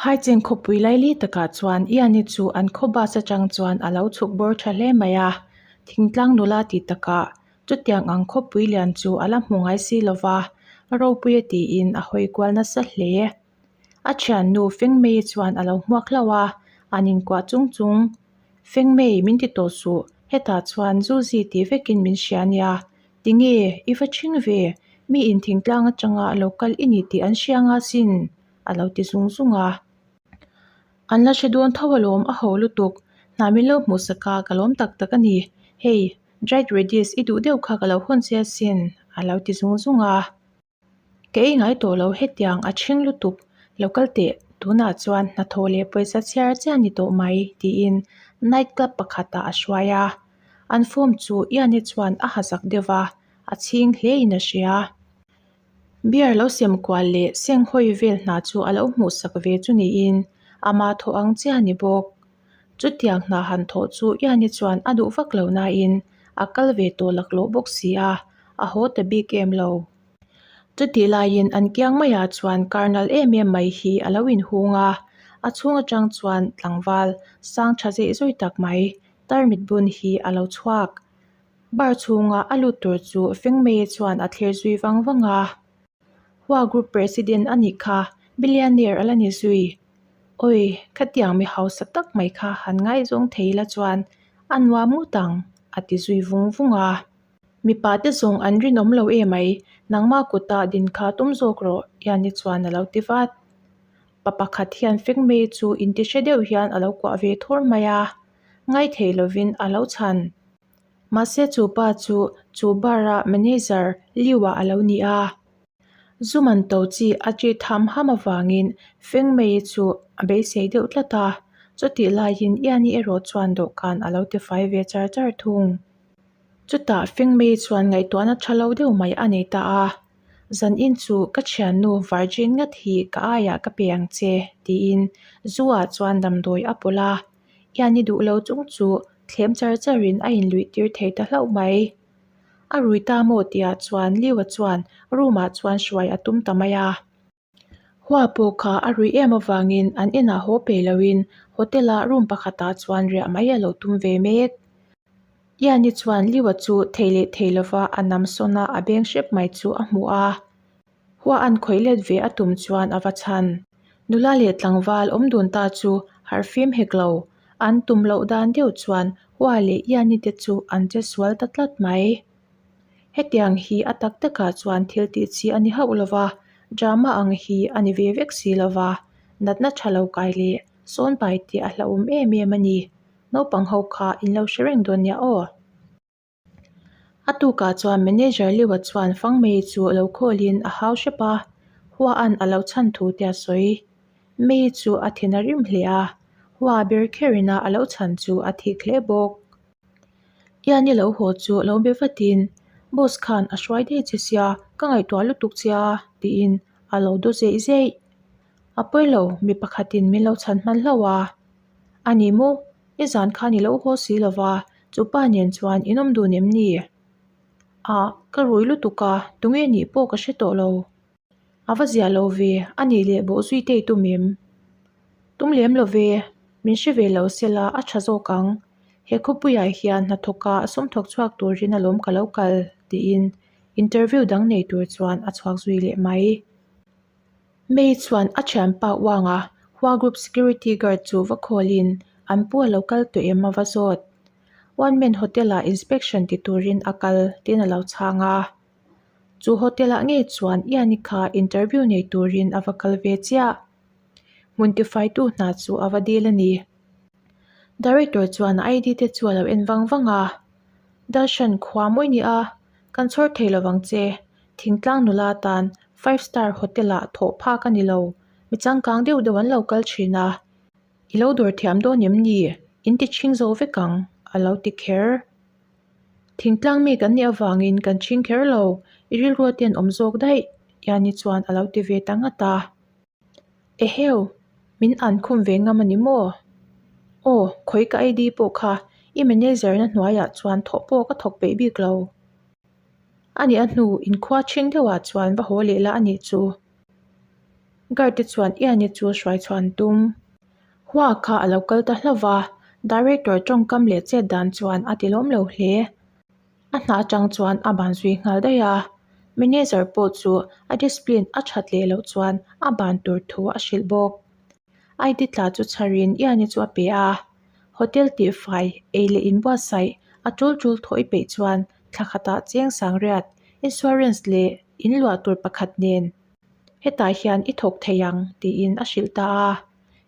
Haicheng khawpui laili takah chuan Iani chu an khaw bus atang chuan a lo chhuk bawr tha hle mai a, thingtlang nula tih takah chutiang ang khawpui lian chu a la hmu ngai si lova, ropui a tiin a hawi kual nasa hle. A thiannu Fengmei chuan a lo hmuak hlauh a, an inkuah chung chung. Fengmei min ti tawh suh, hetah chuan Zuzi tih vekin min hria nia, tinge i va ṭhing ve, mi in thingtlang atanga lo kal i ni tih an hria nga sin. a lo ti zung zung a. An la hre dawn tho alawm a ho lutuk, hna min lo hmuh sak a ka lawm tak tak a ni, hei dried radish i duh deuh kha ka lo hawn che asin a lo ti zung zung a. Ka ei ngai tawh lo hetiang a ṭhing lutuk, lo kal teh tunah chuan hnathawh leh pawisa chhiar chiah ni tawh mai tiin night club pakhatah a hruai a, an form chu Ian-i chuan a ha zak deuh va, a chhing hlein a hria. Beer lo sem kual leh seng hawi vel hna chu a lo hmuh sak ve chu niin ama thawh ang chiah a ni bawk. Chutiang hna han thawh chu Iani chuan a duh vak lo nain a kal ve tawh laklawh bawk si a, a haw ta bik em lo. Chutih laiin an kiang maiah chuan car nal em em mai hi a lo inhung a, a chhung atang chuan tlangval sang tha zeih zawih tak mai tarmit bun hi a lo chhuak. Bar chhunga a lut tur chu Fengmei chuan a thlir zui vang vang a. Hua Group President a nih kha, billionaire a la ni zui. Awi, khatiang mi hausa tak mai kha han ngaizawng thei la chuan a nuam ngawt ang, a ti zui vung vung a. Mipa te zawng an rinawm lo e mai, nangmah kuta din kha tum zawk rawh, Iani chuan a lo ti vat. Pa pakhat hian Fengmei chu intihre deuh hian a lo kuah ve thawr mai a, ngaithei lovin a lo chhan. Mahse chu pa chu chu bar-a manager Liu-a a lo ni a. Zu man to chi a ṭi tham ham avangin Fengmei chu a beisei deuh tlat a, chutih laiin Iani erawh chuan dawhkan a lo tifai ve char char thung. Chutah Fengmei chuan ngaihtuahna ṭha lo deuh mai a nei ta a, Zanin chu ka thiannu Virgin ngat hi ka aiah ka pe ang che, tiin zu-ah chuan damdawi a pawlh a. Iani duh lo chung chu thlem char charin a inluih tir thei ta hlauh mai. A rui ta maw tihah chuan Liu-a chuan room ah chuan hruai a tum ta mai a. Hua pawh kha a rui em avangin an inah haw pe loin hotel ah room pakhatah chuan riah mai a lo tum ve mek. Iani chuan Liu-a chu thei leh thei lova a nam sawn a a beng hrep mai chu a hmu a. Hua an khawih let ve a tum chuan a va chhan. Nula leh tlangval awm dun ta chu harh fim hek lo. An tum loh dan deuh chuan Hua leh Iani te chu an che sual ta tlat mai. Hetiang hi a tak takah chuan thil tih chi a ni hauh lo va, drama ang hi a ni ve vek si lo va, natna tha lo kai leh sawn pai tih a hlauhawm em em a ni. Naupang ho kha in lo hre reng dawn nia aw. A tukah chuan manager Liu-a chuan Fangmei chu lo call-in a hau hrep a, Hua-a'n a lo chhan thu te a sawi. Mei chu a thin a rim hle a, Hua ber kherin a a lo chhan chu a thik hle bawk. Ian-i lo haw chu lo be vatin, Boss khan a hruai daih che sia, ka ngaihtuah lutuk che a, tiin a lo daw zeih zeih. A pawi lo, mi pakhatin min lo chhan hman hlauh a. A ni maw? Nizan khan i lo haw si lo va, chu pa nen chuan in awm dun em ni? Ah, ka rui lutuk a, tunge nih pawh ka hre tawh lo. A va zia lo ve, a nih leh bawh zui te i tum em? Tum lem lo ve, min hre ve lo sela a tha zawk ang. He khawpuiah hian hnathawka sum thawk chhuak turin alawm ka lo kal, tiin interview dang nei tur chuan a chhuak zui leh mai. May chuan a thianpa uanga Hua Group Security Guard chu va call-in an pu a lo kal tawh em a va zawt. One Man Hotel-ah inspection ti turin a kal tiin a lo chhang a. Chu hotel-ah ngei chuan Ian-i kha interview nei turin a va kal ve chiah. Hmun tifaitu hna chu a va dil a ni. Director chuan a ID te chu a lo en vang vang a. Darshan khua mawi ni a, kan chhawr thei lovang che. Thingtlang nula tan five star hotel ah thawh phak a ni lo, mi changkang deuh deuh an lo kal thin a. I lo dawr thiam dawn em ni? In ti chhing zo vek ang, a lo ti kher. Thingtlang mi kan nih avangin kan chhing kher lo, i rilru a ten awm zawk daih, Iani chuan a lo ti ve ta ngat a. Eheu, min an khum ve ngam a ni maw? Aw, khawi ka ID pawh kha i manager na hnuaiah chuan thawh pawh ka thawk peih bik lo. A nih a hnu inkhua ṭhing deuhah chuan va haw leh la a nih chu. Guard te chuan Ian-i chu hruai chhuah an tum. Hua kha a lo kal ta hlauh va, Director tawngkam leh chet dan chuan a ti lawm lo hle. A hna atang chuan a ban zui nghal daih a, Manager pawh chu a discipline a that leh loh chuan a ban tur thu a hrilh bawk. ID tla chu chharin Ian-i chu a pe a, Hotel tihfai, ei leh inbuatsaih, a tul tul thawh i peih chuan thla khatah cheng sangriat, insurance leh in luah tur pakhat nen hetah hian i thawk thei ang tiin a hrilh ta a,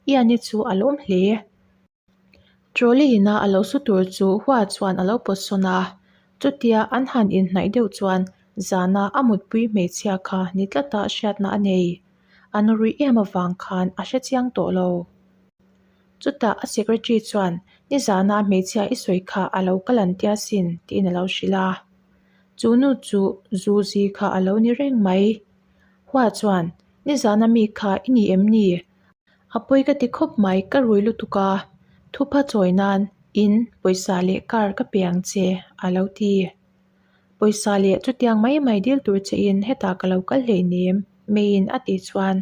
Ian-i chu a lawm hle. Trolley ina a lo su tur chu Hua chuan a lo pawt sawn a, chutia an han inhnaih deuh chuan zana a mutpui hmeichhia kha ni tlata hriatna a nei. An ruih em avang khan a hre chiang tawh lo. Chutah a secretary chuan nizana hmeichhia i sawi kha a lo kal an tia sin tiin a lo hrilh a. Chu nu chu zu zi kha a lo ni reng mai. Hua chuan nizana mi kha i ni em ni? A pawi ka ti khawp mai ka rui lutuk a, thupha chawi nan in pawisa leh car ka pe ang che a lo ti. Pawisa leh chutiang mai mai dil tur che in hetah ka lo kal hleinem Meiin a tih chuan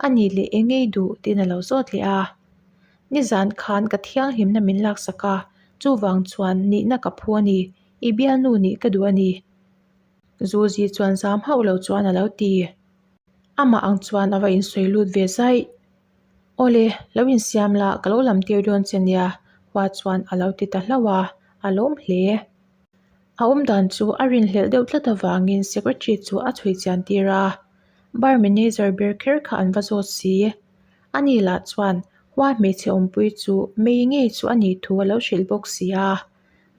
a ni leh eng ngei duh tiin a lo zawt leh a. Nizan khan ka thianghlimna min laksak a, chuvang chuan nihna ka phu a ni, i bialnu nih ka duh a ni. Zuzi chuan zam hauh lo chuan a lo ti. Amah ang chuan a va insawi lut ve zaih. Awle, lo insiam la, ka lo lam tir dawn che nia, Hua chuan a lo ti ta hlauh a, a lawm hle. A awm dan chu a rinhlelh deuh tlat avangin secretary chu a chhui chian tir a, bar manager ber kher kha an va zawt si. Ani lah chuan Hua hmeichhe awmpui chu May ngei chu a nih thu a lo hrilh bawk si a,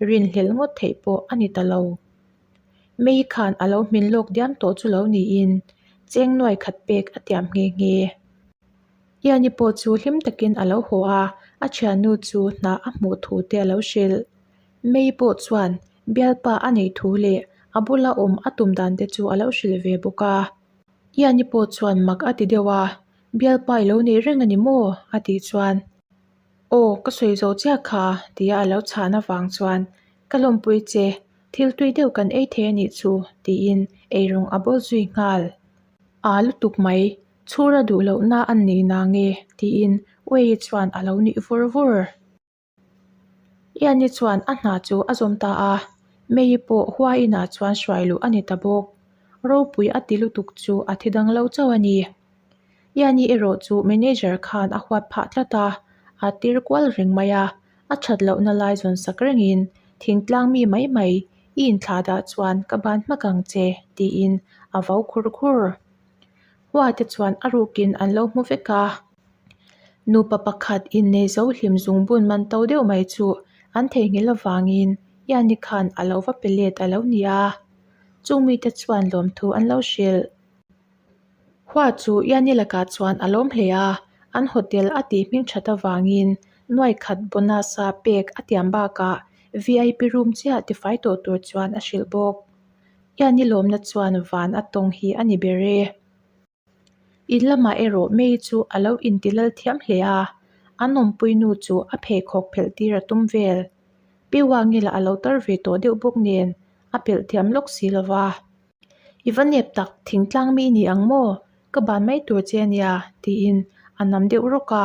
rinhlelh ngawt theih pawh a ni ta lo. May khan a lo hmin lawk diam tawh chu lo niin cheng nuai khat pek a tiam nghe nghe. Iani pawh chu hlim takin a lo haw a, a thiannu chu hna a hmuh thu te a lo hrilh. May pawh chuan bialpa a neih thu leh a bula awm a tum dan te chu a lo hrilh ve bawk a. Iani pawh chuan mak a ti deuh a, Bialpa i lo nei reng a ni maw? a tih chuan Aw, ka sawi zo chiah kha tia a lo chhan avang chuan Ka lawmpui che, thil tui deuh kan ei thei a nih chu tiin eirawng a bawl zui nghal. Aa lutuk mai, chhura duh lohna an nei na nge tiin Wei chuan a lo nuih vur vur. Iani chuan a hna chu a zawm ta a, May pawh Hua inah chuan hruai luh a ni ta bawk. Ropui a ti lutuk chu a thi dang lo chauh a ni. Iani erawh chu manager khan a huat phah tlat a, a tir kual reng mai a, a that lohna lai zawn sak rengin thingtlang mi mai mai i inthlah dah chuan ka ban hmak ang che tiin a vau khur khur. Hua te chuan a rukin an lo hmu vek a. Nupa pakhat innei zo hlim zung bun man to deuh mai chu an theihnghilh avangin Iani khan a lo va pe let a lo ni a, chung mite chuan lawmthu an lo hrilh. Hua chu Iani lakah chuan a lawm hle a, an hotel a tih hming that avangin nuai khat bonus a pek a tiam bakah vip room chiah tifai tawh tur chuan a hrilh bawk. Iani lawmna chuan van a tawng hi a ni ber e. In lamah erawh May chu a lo inti lal thiam hle a, an awmpui nu chu a pheikhawk phelh tir a tum vel. Pi Wangila a lo tar ve tawh deuh bawk nen a pelh thiam lawk si lo va. I va nep tak, thingtlang mi i ni ang maw? Ka ban mai tur che a nia, tiin a nam deuh rawk a.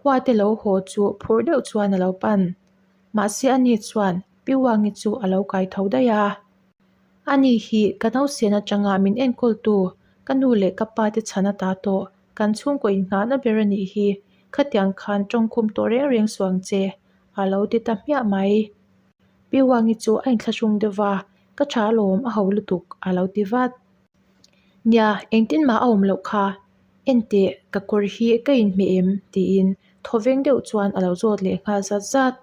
Huate lo haw chu phur deuh chuan a lo pan. Mahse ani chuan Pi Wangi chu a lo kai tho daih a. Ani hi ka nausen atanga min enkawltu, ka nu leh ka pa te chhan ata tawh, kan chhungkaw inngahna ber a nih hi, khatiang khan tawngkhum tawh reng reng suh ang che, a lo ti ta hmiah mai. Pi Wangi chu a inthlahrung deuh va, ka tha alawm a ho lutuk, a lo ti vat. Nia, engtin mah a awm loh kha, enteh ka kawr hi ka inhmeh em? tiin thawveng deuh chuan a lo zawt leh nghal zat zat.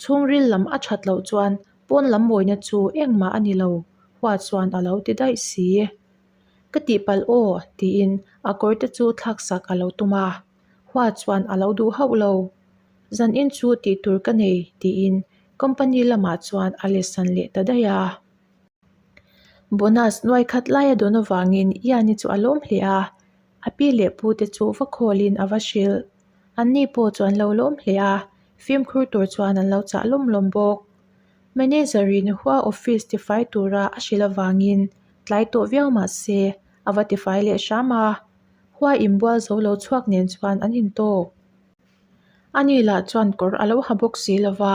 Chhungril lam a that loh chuan pawn lam mawina chu engmah a ni lo, Hua chuan a lo ti daih si. Ka tihpalh aw, tiin a kawr te chu thlaksak a lo tum a. Hua chuan a lo duh hauh lo. Zanin chu tih tur ka nei, tiin company lamah chuan a letsan leh ta daih a. Bonus nuai khat lai a dawn avangin Ian-i chu a lawm hle a, a pi leh pu te chu va khawlin a va hrilh. Anni pawh chu an lo lawm hle a, fimkhur tur chuan an lo chah lawm lawm bawk. Manager in Hua office tifai tura a hrilh avangin tlai tawh viau mah se a va tifai leh hram a. Hua inbual zo lo chhuak nen chuan an intawk. Ani lah chuan kawr a lo ha bawk si lo va,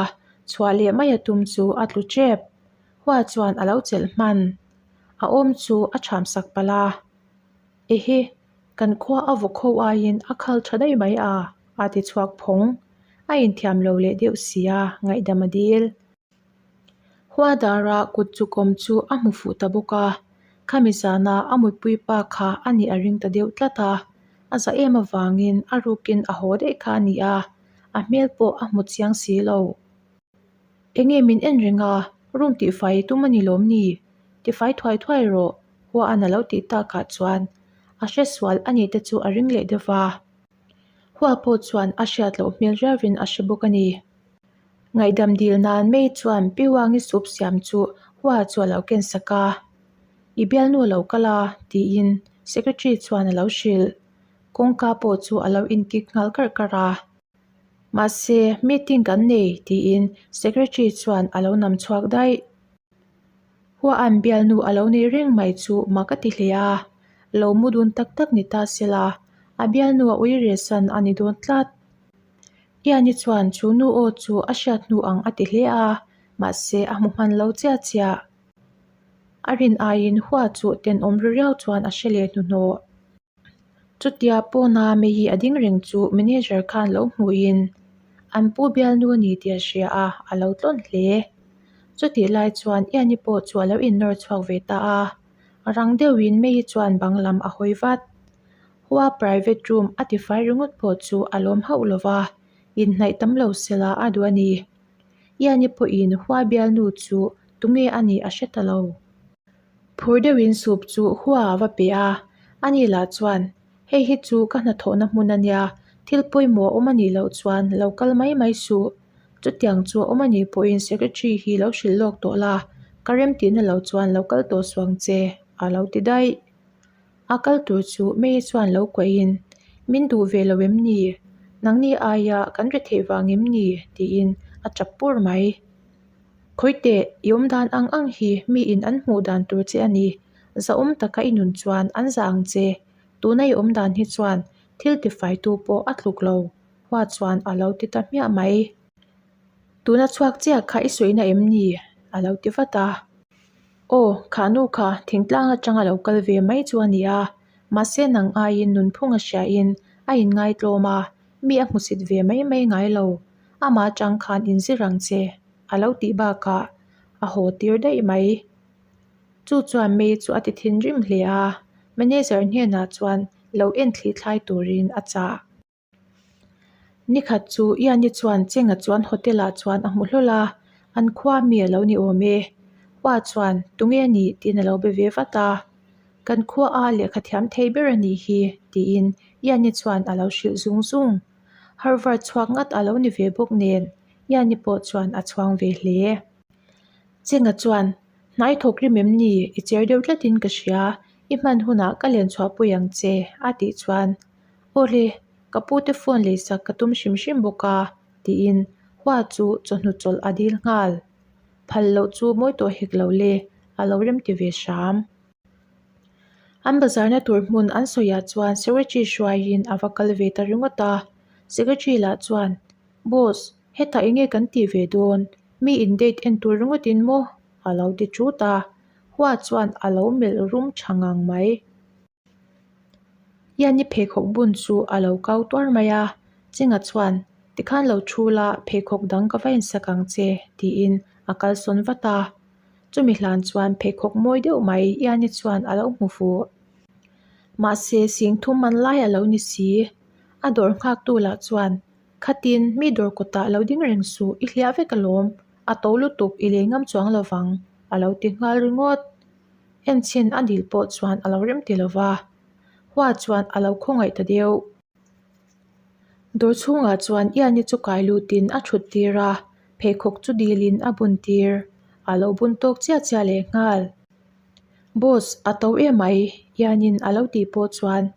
chhuah leh mai a tum chu a tlu tep. Hua chuan a lo chelh hman. A awm chu a ṭham sak palh a. Ehe, kan khua a vawk ho aiin a khal ṭha daih mai a, a ti chhuak phawng. A inthiam lo leh deuh si a, ngaihdam a dil. Hua dara kut chu kawm chu a hmu fuh ta bawk a, khami zana a mutpui pa kha a nih a ring ta deuh tlat a, a za em avangin a rukin a haw daih kha a ni a, a hmel pawh a hmu chiang si lo. Enge min en reng a, room tihfai i tum a ni lawm ni? Tifai thuai thuai rawh, hua a na lo tih takah chuan a hresual a nih te chu a ring leh deuh va. Hua pawh chuan a hriat loh hmel riauin a hre bawk a ni. Ngaihdam dil nan May chuan Pi Wangi soup siam chu Hua chu a lo ken sak a, I bialnu a lo kal a, tiin Secretary chuan a lo hrilh. Kawngka pawh chu a lo inkik nghal karh karh a. Mahse, meeting kan nei, tiin Secretary chuan a lo nam chhuak daih. Hua an bialnu a lo nei reng mai chu mak a ti hle a, lo mu dun tak tak ni ta sela, a bialnu a ui rehsan a ni dawn tlat. Iani chuan chu nu aw chu a hriat hnu ang a ti hle a, mahse a hmu hman lo chiah chiah. A rin aiin hua chu tenawm ri riau chuan a hre leh hnuhnawh. Chutia pawna May-i a ding reng chu manager khan lo hmuhin an pu bialnu a ni tih a hria a, a lo tlawn hle. Chutih lai chuan Iani pawh chu a lo innawr chhuak ve ta a, rang deuhin May-i chuan bang lam a hawi vat. Hua private room a tifai ringawt pawh chu a lawm hauh lo va, inhnaih tam lo sela a duh a ni. Iani pawhin Hua bialnu chu tunge a nih a hre ta lo. Phur deuhin soup chu Hua a va pe a, ani lah chuan, Hei hi chu ka hnathawhna hmun a nia, thil pawimawh a awm a nih loh chuan lo kal mai mai suh. Chutiang chu a awm a nih pawhin secretary hi lo hrilh lawk tawh la, ka remtihna lo chuan lo kal tawh suh ang che, a lo ti daih. A kal tur chu May chuan lo kuahin, Min duh ve lo em ni? Nangni aia kan ri theih vang em ni? tiin a tap pur mai. Khawiteh, i awm dan ang ang hi miin an hmuh dan tur che a ni. Zahawm taka i nun chuan an zah ang che. Tuna i awm dan hi chuan thil tifaitu pawh a tluk lo, Hua chuan a lo ti ta hmiah mai. Tuna chhuak chiah kha i sawina em ni? a lo ti vat a. Aw, kha nu kha thingtlang atang a lo kal ve mai chu a ni a, mahse nang aiin nunphung a hriain a inngaitlawm a, mi a hmusit ve mai mai ngai lo. Amah atang khan inzir ang che, a lo tih bakah a haw tir daih mai. Chu chuan May chu a ti thinrim hle a, manager hnenah chuan lo en thli thlai turin a chah. Nikhat chu Iani chuan Chenga chuan hotel ah chuan a hmu hlawl a, an khua mi a lo ni awm e. Hua chuan tunge a nih tiin a lo be ve vat a, Kan khua a lehkha thiam thei ber a nih hi tiin Iani chuan a lo hrilh zung zung. Harvard chhuak ngat a lo ni ve bawk nen Iani pawh chuan a chhuang ve hle. Chenga chuan Hnai thawk rim em ni? I cher deuh tlatin ka hria, i hman hunah ka len chhuahpui ang che a tih chuan Awle, ka pute phone leisak ka tum hrim hrim bawk a, tiin Hua chu chawhnu chawlh a dil nghal. Phal loh chu mawi tawh hek lo le, a lo rem ti ve hram. An bazarna tur hmun an sawiah chuan secretary hruaiin a va kal ve ta ringawt a. Secretary lah chuan, Boss, hetah enge kan tih ve dawn? Mi in date en tur ringawtin maw? a lo ti thut a. Hua chuan a lo melh rum tha ngang mai. Iani pheikhawk bun chu a lo kau tuar mai a, Chinga chuan, Tikhan lo thu la, pheikhawk dang ka va insak ang che, tiin a kalsawn vat a. Chumi hlan chuan pheikhawk mawi deuh mai Iani chuan a lo hmu fuh. Mahse, sing thum man lai a lo ni si. A dawr nghaktu lah chuan, Khatin, mi dawr kawtah lo ding reng suh, i hliah vek alawm, a to lutuk i lei ngam chuang lovang, a lo ti nghal ringawt. Enchhin a dil pawh chuan a lo rem ti lo va, Hua chuan a lo khawngaih ta deuh. Dawr chhungah chuan Iani chu kai lutin a thut tir a, pheikhawk chu dilin a bun tir. A lo bun tawk chiah chiah leh nghal. Boss, a to emai, Iani'n a lo tih pawh chuan,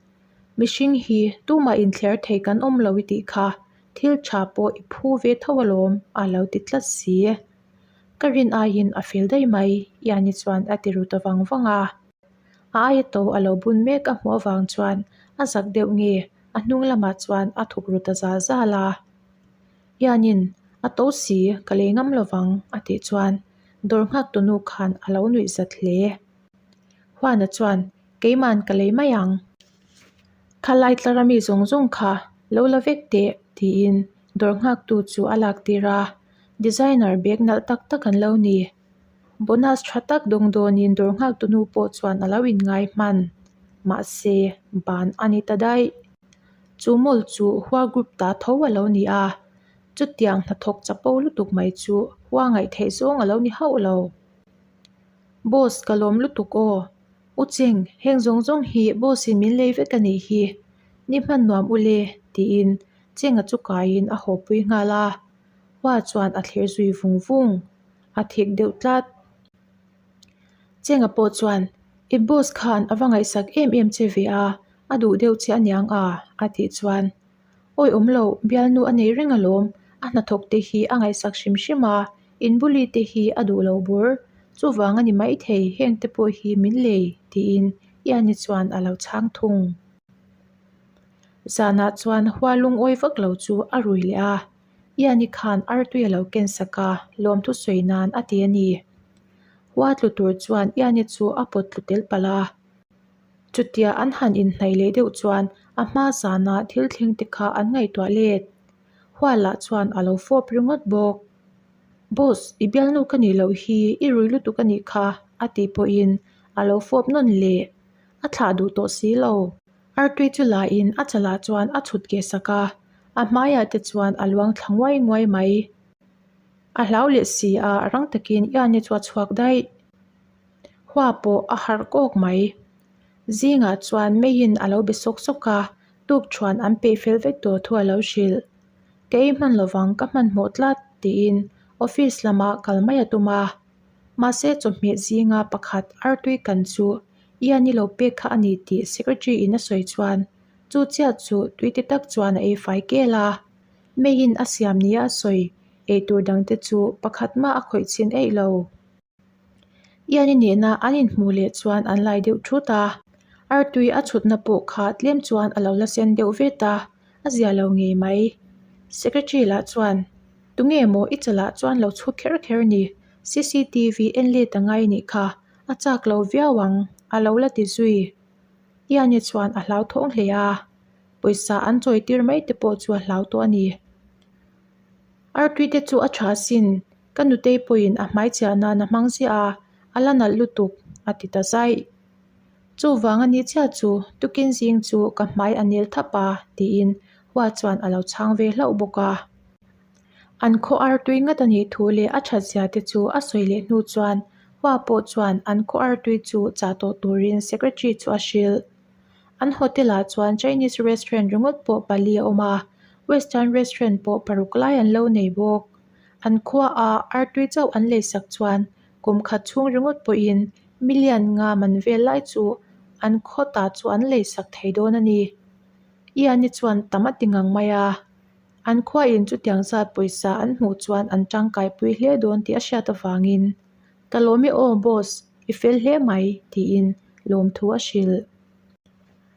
Mihring hi tumah inthler thei kan awm lo i tih kha, thil tha pawh i phu ve tho alawm, a lo ti tlat si. Ka rin aiin a fel daih mai, Iani chuan a ti ru ta vang vang a. A aia to a lo bun mek a hmuh avang chuan a zak deuh nge a hnung lamah chuan a thuk ru ta zal zal a. Hianin a to si ka lei ngam lovang a tih chuan dawr nghak tu nu khan a lo nuih zat hle. Huana chuan keiman ka lei mai ang. Khalai tlar ami zawng zawng kha lo la vek teh tiin dawr nghak tu chu a lak tir a, designer bag nalh tak tak an lo ni. Bonus tha tak dawng dawnin dawr nghak tu nu pawh chuan a lo inngai hman. Mahse ban a ni ta daih. Chu mall chu Hua group ta tho a lo ni a, chutiang hnathawk chapo lutuk mai chu Hua ngaih theih zawng a lo ni hauh lo. Boss ka lawm lutuk aw. U Cheng, heng zawng zawng hi boss in min lei vek a nih hi. Ni hman nuam u le, tiin Chenga chu kaiin a haw pui nghal a. Hua chuan a thlir zui vung vung. A thik deuh tlat. Chenga pawh chuan, I boss khan a va ngaihsak em em che ve a, a duh deuh che aniang a, a tih chuan, Awi awm lo, bialnu a nei reng alawm, a hnathawk te hi a ngaihsak hrim hrim a, inbuli te hi a duh lo bur, chuvang a ni maithei heng te pawh hi min lei, tiin Iani chuan a lo chhang thung. Zanah chuan hua lungawi vak lo chu a rui leh a, Iani khan artui a lo ken sak a, lawmthu sawi nan a ti a ni. Hua tlu tur chuan Iani chu a pawt tlu tel palh a. Chutia an han inhnaih leh deuh chuan a hma zana thil thleng te kha an ngaihtuah let. Hualah chuan a lo fawp ringawt bawk. Boss, i bialnu ka nih loh hi i rui lutuk a nih kha a tih pawhin a lo fawp nawn leh. A thlah duh tawh si lo. Artui chu lain a chalah chuan a chhut keh sak a, a hmaiah te chuan a luang thla nguai nguai mai. A hlau leh si a, rang takin Iani chu a chhuak daih. Hua pawh a harh kawk mai. Zingah chuan meiin a lo be sawk sawk a, tuk thuan an peih fel vek tawh thu a lo hrilh. Ka ei hman lovang ka hmanhmawh tlat tiin office lamah kal mai a tum a. Mahse chawhmeh zinga pakhat artui kan chu Ian i lo pek kha a ni tih secretary in a sawi chuan chu chiah chu tui ti tak chuan a ei fai kel a. Meiin a siam nia a sawi eitur dangte chu pakhat mah a khawih chhin eih lo. Iani nena an inhmuh leh chuan an lai deuh thut a, artui a chhutna pawh kha tlem chuan a lo la sen deuh vet a, a zia lo ngei mai. Secretary lah chuan, Tunge maw i chalah chuan lo chhut kher kher ni, cctv en let a ngai nih kha, a chak lo viau ang, a lo la ti zui. Iani chuan a hlauthawng hle a, pawisa an chawi tir mai te pawh chu a hlau tawh a ni. Artui te chu a tha asin, ka nutei pawhin a hmai chiah nan a hmang ziah a, a la nalh lutuk, a ti ta zaih. Chuvang a ni chiah chu tukin zing chu ka hmai a nel thap a, tiin Hua chuan a lo chhang ve hlauh bawk a. An khaw artui ngat a nih thu leh a that zia te chu a sawi leh hnu chuan Hua pawh chuan an khaw artui chu chah tawh turin secretary chu a hrilh. An hotel ah chuan Chinese restaurant ringawt pawh pali a awm a, western restaurant pawh paruk lai an lo nei bawk. An khua a artui chauh an lei sak chuan kum khat chhung ringawt pawhin million nga man vel lai chu an khaw ta chu an lei sak thei dawn a ni. Iani chuan tam a ti ngang mai a, an khua in chutiang zat pawisa an hmuh chuan an tangkai pui hle dawn tih a hriat avangin Ka lawm e aw boss, i fel hle mai tiin lawmthu a hrilh.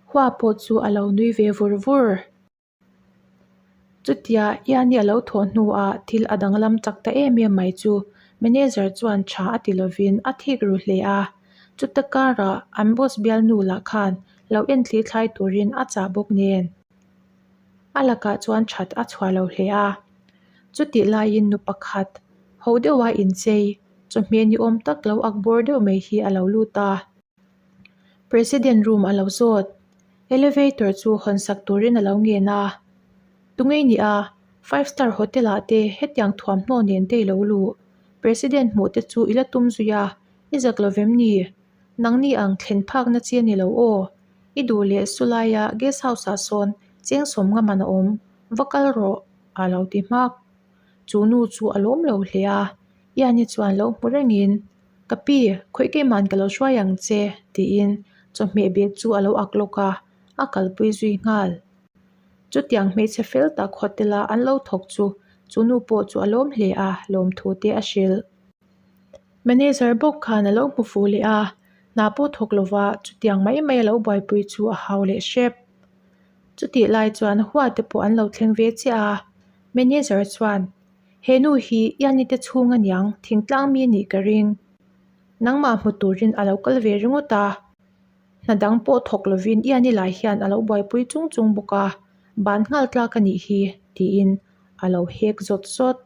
Hua pawh chu a lo nui ve vur vur. Chutia Iani a lo thawh hnuah thil a danglam chak ta em em mai chu manager chuan tha a ti lovin a thik ru hle a. Chuta karah an boss bialnu lah khan lo enthli thlai turin a chah bawk nen. A lakah chuan that a chhuah lo hle a. Chutih laiin nu pakhat ho deuha inchei chawhmeh ni awm tak lo ak bawr deuh mai hi a lo lut a. President room a lo zawt. Elevator chu hawn sak turin a lo ngen a. Tunge ni a, five star hotel ah te hetiang thuamhnaw nen te i lo luh. President hmuh te chu i la tum zui a, i zak lo vem ni? Nangni ang thlen phakna chi a ni lo aw. I duh leh su laia guest house ah sawn cheng sawm nga man a awm, va kal rawh a lo ti hmak. Chu nu chu a lawm lo hle a, Iani chuan lo hmu rengin, Ka pi, khawih keiman ka lo hruai ang che tiin chawhmeh bag chu a lo ak lawk a, a kalpui zui nghal. Chutiang hmeichhe fel tak hotel a an lo thawk chu chu nu pawh chu a lawm hle a, lawmthu te a hrilh. Manager bawk khan a lo hmu fuh leh a. Hna pawh thawk lova chutiang mai mai a lo buaipui chu a hau leh hrep. Chutih lai chuan hua te pawh an lo thleng ve chiah a, manager chuan, He nu hi Iani te chhung aniang thingtlang mi anih ka ring. Nangmah hmu turin a lo kal ve ringawt a, hna dang pawh thawk lovin Iani lai hian a lo buaipui chung chung bawk a, ban nghal tlak anih hi tiin a lo hek zawt zawt.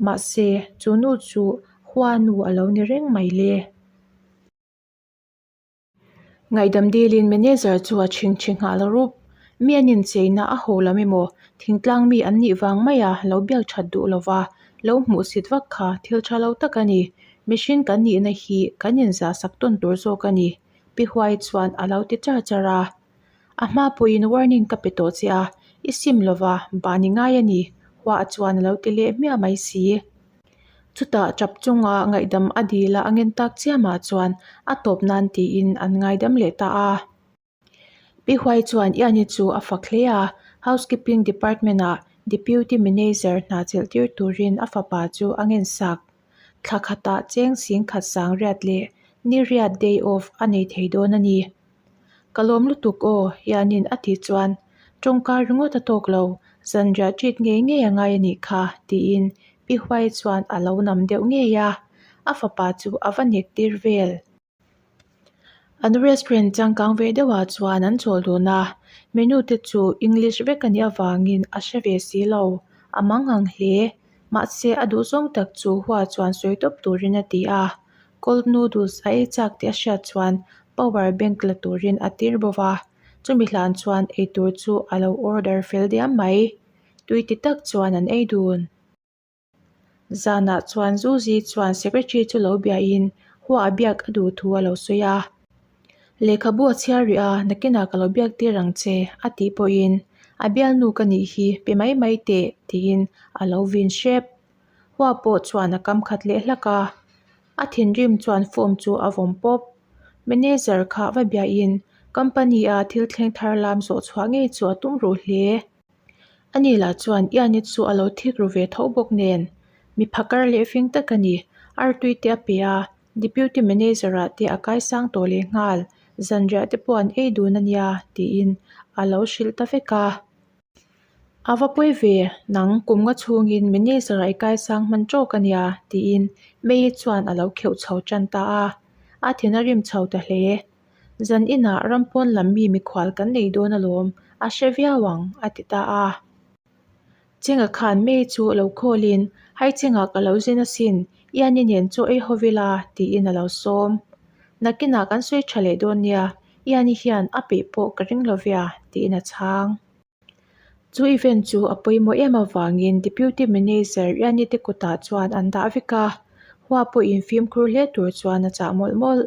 Mahse, chu nu chu hua nu a lo ni reng mai le. Ngaihdam dilin manager chu a chhingchhi nghal rup. Mi an incheina a ho lam emaw, thingtlang mi an nih vang maia lo biak that duh lova lo hmuhsit vak kha thil tha lo tak a ni. Mihring kan nihna hi kan inzah sak tawn tur zawk a ni, Pi Huai chuan a lo ti char char a. A hma pawhin warning ka pe tawh che a, i sim lova ban i ngai a ni, Hua chuan a lo ti leh hmiah mai si. Chutah tap chunga ngaihdam a dil a a ngen tak chiamah chuan a tawp nan tiin an ngaidam leh ta a. Pi Huai chuan Iani chu a fak hle a, Housekeeping Department-ah Deputy Manager hna chelh tir turin a fapa chu a ngen sak. Thla khatah cheng sing khat sang riat leh ni riat day off a nei thei dawn a ni. Ka lawm lutuk aw, hianin a tih chuan tawngka ringawt a tawk lo, zanriah treat ngei ngei a ngai a nih kha, tiin Pi Huai chuan a lo nam deuh ngei a, a fapa chu a va nek tir vel. An restaurant changkang ve deuhah chuan an chawl dun a, menu te chu English vek a nih avangin a hre ve si lo, a mangang hle. Mahse a duhzawng tak chu Hua chuan sawi tawp turin a ti a, Cold noodles a ei chak tih a hriat chuan power bank la turin a tir bawk a, chumi hlan chuan eitur chu a lo order fel diam mai. Tui ti tak chuan an ei dun. Zanah chuan Zuzi chuan secretary chu lo biahin hua a biak a duh thu a lo sawi a. Lehkhabu a chhiar rih a, nakinah ka lo biak tir ang che a tih pawhin a bialnu ka nih hi pe mai mai teh tiin a lo vin hrep. Hua pawh chuan a kam khat leh hlak a, a thinrim chuan form chu a vawm pawp. Manager kha va biahin company a thil thleng thar lam zawh chhuah ngei chu a tum ruh hle. Ani lah chuan Iani chu a lo thik ru ve tho bawk nen, mi phakar leh fing tak a ni, artui te a pe a, Deputy Manager ah te a kaisang tawh leh nghal, zanriah te pawh an ei dun a nia tiin a lo hrilh ta vek a. A va pawi ve, nang kum nga chhungin manager ah i kaisang hman tawk a nia tiin May chuan a lo kheuh chho tan ta a, a thin a rim chho ta hle. Zan inah ram pawn lam mi mikhual kan nei dawn alawm, a hre viau ang a ti ta a. Chenga khan May chu lo call in, Hai Chenga ka lo zin asin, Iani nen chaw ei haw ila tiin a lo sawm. Nakinah kan sawi tha leh dawn nia, Iani hian a peih pawh ka ring lo via tiin a chhang. Chu event chu a pawimawh em avangin Deputy Manager Iani te kutah chuan an dah vek a, hua pawhin fimkhur hle tur chuan a chah mawlh mawlh.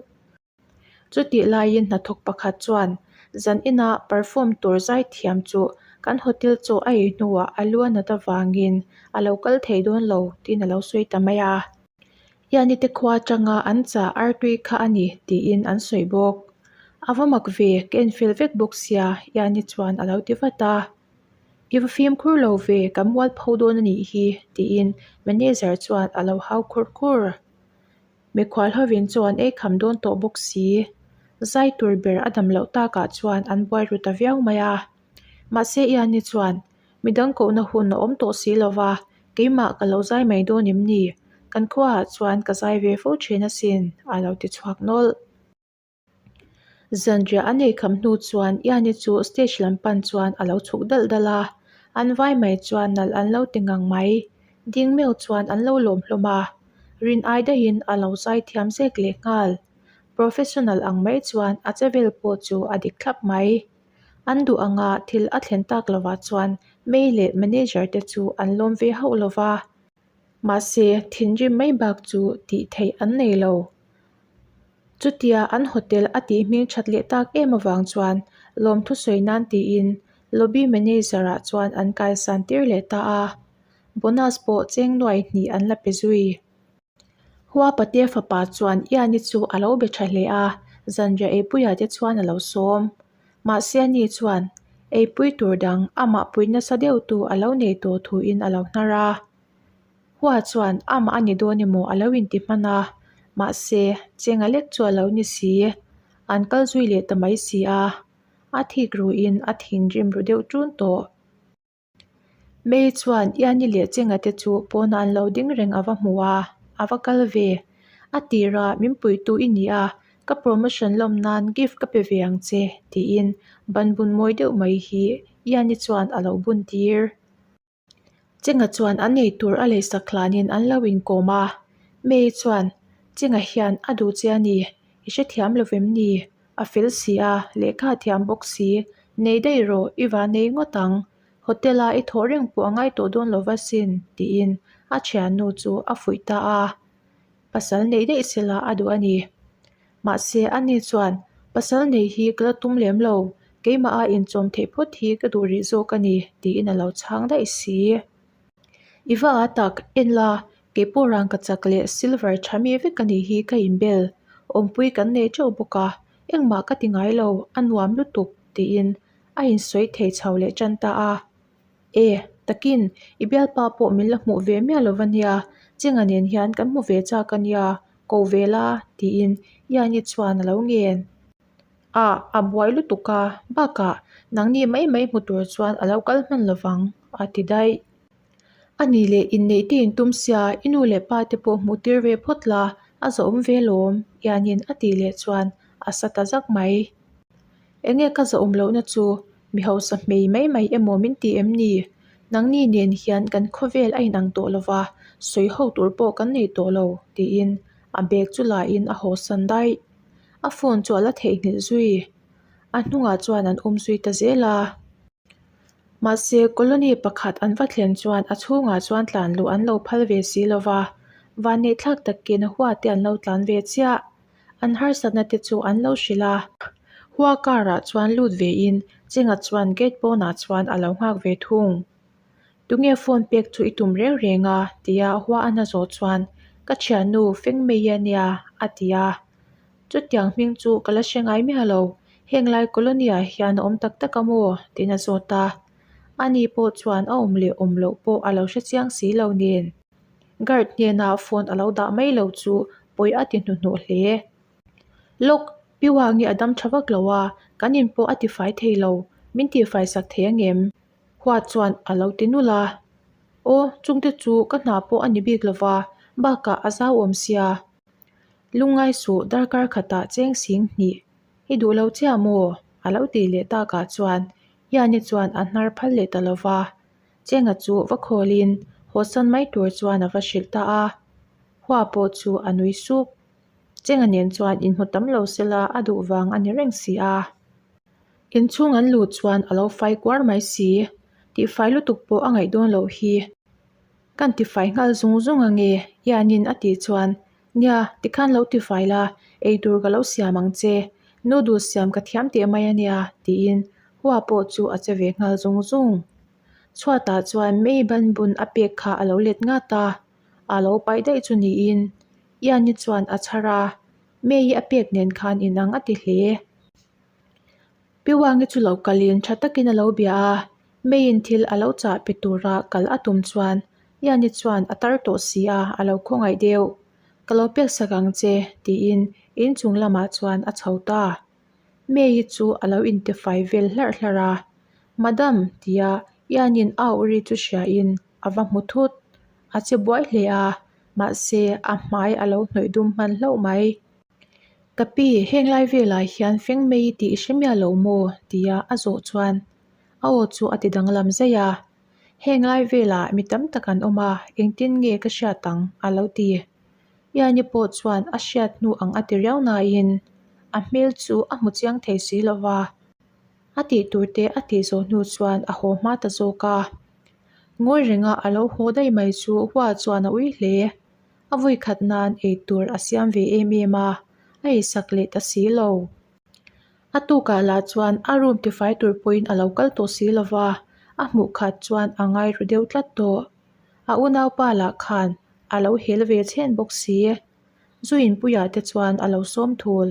Chutih laiin hnathawk pakhat chuan zan inah perform tur zai thiam chu kan hotel chaw a ei hnuah a lu a nat avangin a lo kal thei dawn lo tiin a lo sawi ta mai a. Iani te khua atanga an chah artui kha a ni tiin an sawi bawk. A va mak ve, ka enfel vek bawk sia Iani chuan a lo ti vat a. I va fimkhur lo ve, ka mualpho dawn a nih hi tiin manager chuan a lo hau khur khur. Mikhual hovin chuan ei kham dawn tawh bawk si. Zai tur ber a dam loh takah chuan an buai ru ta viau mai a. Mahse Iani chuan, Midang kohna hun a awm tawh si lo va, keimah ka lo zai mai dawn em ni? Kan khuaah chuan ka zai ve fo thin asin, a lo ti chhuak nawlh. Zanriah an ei kham hnu chuan Iani chu stage lam pan chuan a lo chhuk dalh dalh a, an vai mai chuan nalh an lo ti ngang mai. Ding meuh chuan an lo lawm hlawm a, rin ai daihin a lo zai thiam zek leh nghal. Professional ang mai chuan a che vel pawh chu a dik thlap mai. An duh anga thil a thlen tak lovah chuan May leh manager te chu an lawm ve hauh lova, mahse thinrim mai bak chu tih theih an nei lo. Chutia an hotel a tih hming that leh tak em avang chuan lawmthu sawi nan tiin lobby manager ah chuan an kaisan tir leh ta a, bonus pawh cheng nuai hnih an la pe zui. Hua Patea fapa chuan Iani chu a lo be tha hle a, zanriah eipuiah te chuan a lo sawm. Mahse ani chuan eipui tur dang amah pui nasa deuh tu a lo nei tawh thuin a lo hnar a. Hua chuan amah a ni dawn emaw a lo inti hman a. Mahse, chenga lek chu a lo ni si. An kal zui leh ta mai si a. A thik ruin a thinrim ru deuh ṭun tawh. May chuan Iani leh Chenga te chu pawnah an lo ding reng a va hmu a, a va kal ve. A tirah min puitu i ni a, ka promotion lawm nan gift ka pe ve ang che tiin ban bun mawi deuh mai hi Iani chuan a lo bun tir. Chenga chuan an ei tur a leisak hlanin an lo inkawm a, May chuan Chenga hian a duh che a ni, i hrethiam lo vem ni? A fel si a, lehkha a thiam bawk si, nei daih rawh, i van nei ngawt ang, hotel a i thawh reng pawh a ngai tawh dawn lo va sin, tiin a thiannu chu a fuih ta a. Pasal neih daih sela a duh a ni. Mahse, ani chuan, Pasal nei hi ka la tum lem lo, keimah a inchawm theih phawt hi ka duh rih zawk a ni, tiin a lo chhang daih si. I va a tak, en la, kei pawh rangkachak leh silver tha mi vek a nih hi ka inbel, awmpui kan nei teuh bawk a, engmah ka ti ngai lo, a nuam lutuk, tiin a insawi thei chho leh tan ta a. E, takin, i bialpa pawh min la hmuh ve miah lo va nia, Chenga nen hian kan hmu ve chak a nia, ko ve la, tiin Iani chuan a lo ngen. Ah, a buai lutuk a, bakah nangni mai mai hmu tur chuan a lo kal hman lo vang, a ti daih. A nih leh inneih te intum sia, i nu leh pa te pawh hmuh tir ve phawt la, a zawhawm ve lawm, Iani'n a tih leh chuan a sa ta zak mai. Enge ka zawhawm lohna chu mi hausa hmei mai mai emaw min ti em ni? Nangni nen hian kan khawvel a inang tawh lo va, sawi ho tur pawh kan nei tawh lo, tiin a bag chu lain a hawsan daih. A phone chu a la theihnghilh zui. A hnungah chuan an awm zui ta zel a. Mahse, colony pakhat an va thlen chuan a chhungah chuan tlan luh an lo phal ve si lo va, vanneihthlak takin hua te an lo tlan ve chiah. An harsatna te chu an lo hrilh a. Hua car ah chuan lut ve in Chenga chuan gate pawnah chuan a lo nghak ve thung. Tunge phone pek chu i tum reng reng a? tia hua a na zawh chuan ka thiannu feng mai a nia a ti a. Chutiang hming chu ka la hre ngai miah lo, heng lai colony ah hian a awm tak tak a maw? tiin a zawt a. Ani pawh chuan a awm leh awm loh pawh a lo hre chiang si lo nen. Guard hnenah phone a lo dah mai lo chu pawi a ti hnuhnawh hle. Lawk, Pi Wangi a dam tha vak lo a, kan in pawh a tifai thei lo, min tihfai sak thei angem? Hua chuan a lo ti nulh a. Aw, chungte chu ka hna pawh a ni bik lo va, bakah a zau awm sia. Lungngai suh darkar khatah cheng sing hnih i duh lo chiah maw? a lo tih leh takah chuan Iani chuan a hnar phal leh ta lo va. Chenga chu va khawlin hawsan mai tur chuan a va hrilh ta a, Hua pawh chu a nui sup. Chenga nen chuan inhmu tam lo sela a duh vang a ni reng si a. Inchhung an luh chuan a lo fai kuar mai si, tihfai lutuk pawh a ngaih dawn loh hi. Kan tifai nghal zung zung ange, Ian-in a tih chuan, Nia, tikhan lo tifai la, eitur ka lo siam ang che. Noodles siam ka thiam teh mai ania, tiin Hua pawh chu a che ve nghal zung zung. Chhuatah chuan May ban bun a pek kha a lo let ngat a, a lo paih daih chu niin Ian-i chuan a chhar a, May-i a pek nen khan inang a ti hle. Pi Wangi chu lo kalin tha takin a lo bia a, May-in thil a lo chah pe tura kal a tum chuan Ian-i chuan a tar tawh si a, a lo khawngaih deuh. Ka lo pek sak ang che, tiin inchung lamah chuan a chho ta. May-i chu a lo intifai vel hlarh hlarh a, Madam, tia Ian-in a auh ri chu hriain a va hmu thut. A che buai hle a, mahse a hmai a lo hnawih dum hman hlauh mai. Ka pi, heng lai velah hian feng mai i tih i hre miah lo maw? tia a zawh chuan a aw chu a ti danglam zaih a. Heng lai velah mi tam tak an awm a, engtin nge ka hriat ang? a lo ti. Iani pawh chuan a hriat hnu ang a ti riau nain a hmel chu a hmu chiang thei si lo va. A tih tur te a tih zawh hnu chuan a haw hma ta zawk a. Ngawi renga a lo haw daih mai chu Hua chuan a ui hle. A vui khat nan ei tur a siam ve em em a, a eisak leh ta si lo. A tukah lah chuan a room tifai tur pawhin a lo kal tawh si lo va, a hmuh khat chuan a ngai ru deuh tlat tawh. A unaupa lah khan a lo hel ve chhen bawk si. Zu inpuiah te chuan a lo sawm thul.